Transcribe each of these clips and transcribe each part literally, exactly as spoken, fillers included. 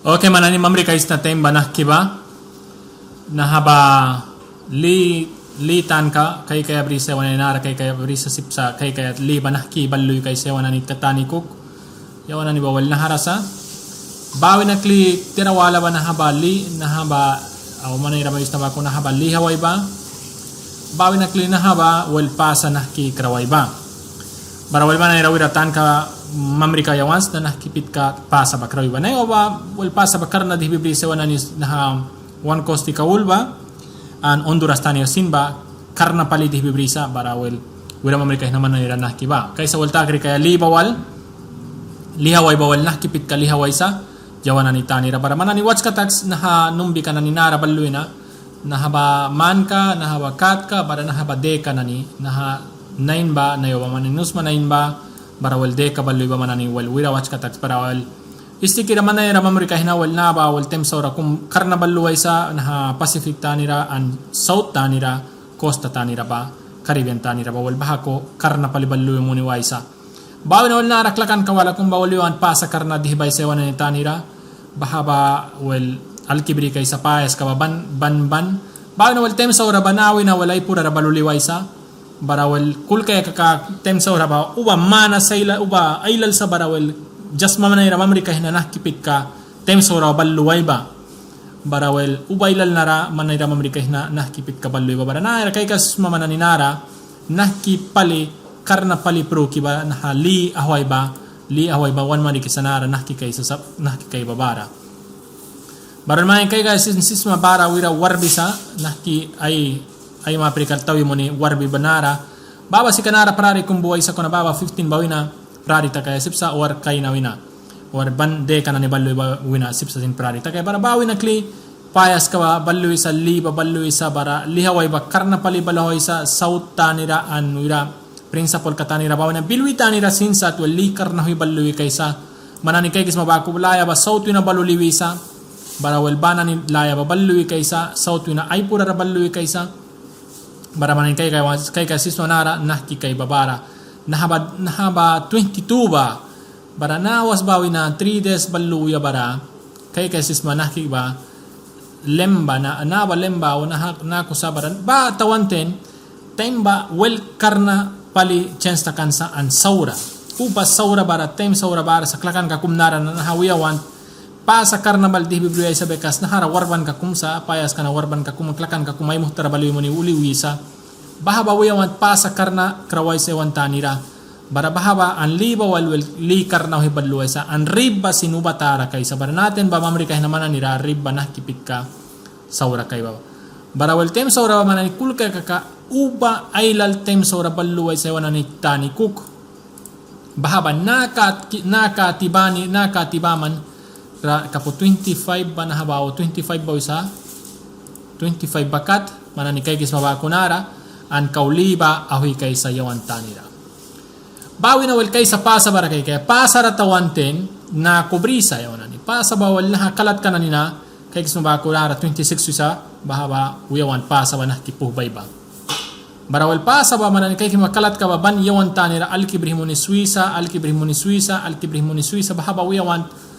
Ok, man nani mamrikaisna taim ba nahki ba. Naha ba li, li tanka kaikaia brisa yawan nani nara kaikaia brisa sip sa kaikaia li ba nahki bal lui kaisa yawan nani tani kuk. Yawan nani ba wel nahara sa. Ba wina kli tira wala ba naha ba li, naha ba, au man nani ra mai wisna baku naha ba li hawai ba. Ba wina kli naha ba wel pasa nahki krawai ba. Bara wel man nani ra wira tanka mamrikaia want sna nahki pitka pasa ba krawi ba. Naiwa ba wel pasa ba karna dihbi brisa yawan nani naha wan kosti kaul ba an Honduras tani sin ba karna pali dihbi brisa bara wel wira mamrikaisna man nani ra nahki ba. Kaisa wel takri kaia li ba wal, li hawai ba wel nahki pitka li hawai sa yawan nani tanira. Bara man nani watska taks naha numbika nani nara bal luina. Naha ba manka, naha ba katka, bara naha ba deka nani, naha nain ba, naiwa ba man nani nu sma nain ba, bara wel deka bal lui ba man nani wel wira watska taks bara wel. Isti kira man nani ra mamrikaisna wel naha ba wel taim saura kum karna bal luaisa naha Pacific tanira an South tanira, costa tanira ba, Caribbean tanira ba wel baha ko karna pali bal lui muni waisa. Ba wina wel nara klakanka wala kum ba wel yawan pasa karna dihbaisa yawan nani tanira. Baha ba wel alki bri kaisa payaska ba ban, ban, ban. Ba wina wel taim saura ba naha wina wel ai purara bal lui waisa. Bara wel kulkaia kaka taim saura ba uba mana saila uba ailal sa bara wel jas man nani ra mamrikaisna nahki pitka taim saura ba bal lui ba. Bara wel uba ailal nara man nani ra mamrikaisna nahki pitka bal lui ba. Bara nara kaikisma man nani nara nahki pali karna pali pruki ba naha li ahwai ba, li ahwai ba wan marikisa nara nahki kaisa sap, nahki kai ba bara. Bara man nani kaikisma bara wira warbi sa, nahki ai, ai maprikal tawi muni warbi ba nara. Baha ba sika nara prari kum buaisa kuna baha ba fifteen ba wina prari takaia sip sa war kaina wina. War ban deka nani bal lui ba wina sip sa sin prari takaia bara ba wina kli payaska ba bal luisa, li ba bal luisa bara li hawai ba karna pali bal luisa South tanira an wira Prince Apolka tanira ba wina Bilwi tanira sin sat wel li karna hwi bal lui kaisa. Man nani kaikisma baku laya ba South wina bal lui wisa. Bara wel ba nani laya ba bal lui kaisa, South wina ai purara bal lui kaisa. Bara man nani kaikaisisma nara nahki kai ba bara. Naha ba, naha ba twenty-two ba. Bara nawas ba wina three days bal luya bara. Kaikaisisma nahki ba. Lemba na, naha ba lemba o naha, naku sa bara. Ba tawan ten. Taim ba wel karna pali chens takan sa an saura. Uba saura bara, taim saura bara sa klakanka kum nara naha wia want. Pasa karna bal dihbi bri aisa bikas nahara warbanka kum sa, payaska na warbanka kum, klakanka kum ai muhtara bal wi muni uli wisa. Baha ba wia want pasa karna krawaisa yawan tanira. Bara baha ba an li ba wal wel li karna wih bal luaisa, an rip ba sin uba tara kaisa. Bara naten ba mamrikaisna man nanira rip ba nahki pitka saura kai ba. Bara wel taim saura ba man nani kulkaia kaka uba ailal taim saura bal luaisa yawan nani tani kuk. Baha ba naka, naka tibani, naka tibaman ra kapu twenty-five ba naha ba o twenty-five ba wisa. Twenty-five ba kat, man nani kaikisma baku nara, an kau li ba auhwi kaisa yawan tanira. Ba wina wel kaisa pasa bara kaikaia, pasa ra tawan ten naku brisa yawan nani. Pasa ba wel naha kalatka nani na, kaikisma baku nara twenty-six wisa, baha ba wia want pasa ba nahki puhbai ba. Bara wel pasa ba man nani kaikisma kalatka ba ban yawan tanira alki brih muni swisa, alki brih muni swisa, alki brih muni swisa, baha ba wia want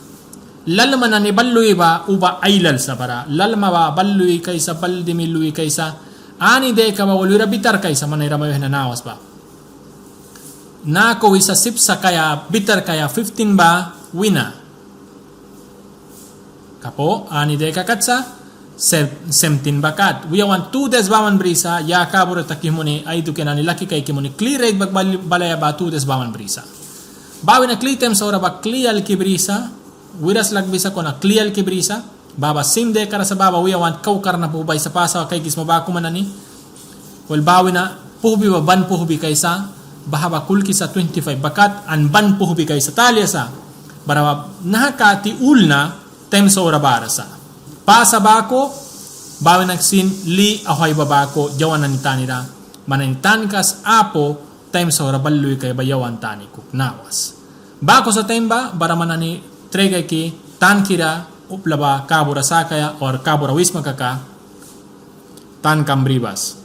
lalma nani bal lui ba uba ailal sa bara. Lalma ba bal lui kaisa, bal dimi lui kaisa. Ani deka ba wel wira bitar kaisa man nani ra mai wihna nawas ba. Naku wisa sip sa kaia, bitar kaia fifteen ba wina. Kapu, ani deka kat sa, se-, seventeen ba kat. Wia want two days baman brisa, ya kabura taki muni, ai dukia nani laki kaiki muni, kli rait bak bal-, balaia ba two days baman brisa. Ba wina kli taim saura ba kli alki brisa, wiras lak bisa kuna kli alki brisa, ba ba sim dekara sa ba ba wia want kau karna puhbaisa pasa ba kaikisma baku man nani. Wel ba wina puhbi ba ban puhbi kaisa, baha ba kulkisa twenty-five ba kat, an ban puhbi kaisa talia sa. Bara ba naha kati ulna taim saura bara sa. Pasa baku, ba wina sin li auhwi ba baku, yawan nani tanira. Man nani tankas apu, taim saura bal lui kaia ba yawan tani kuk nawas. Baku sa taim ba, bara man nani trai kaiki, tankira, upla ba kabura sakaia, or kabura wisma kaka, tankam bri bas.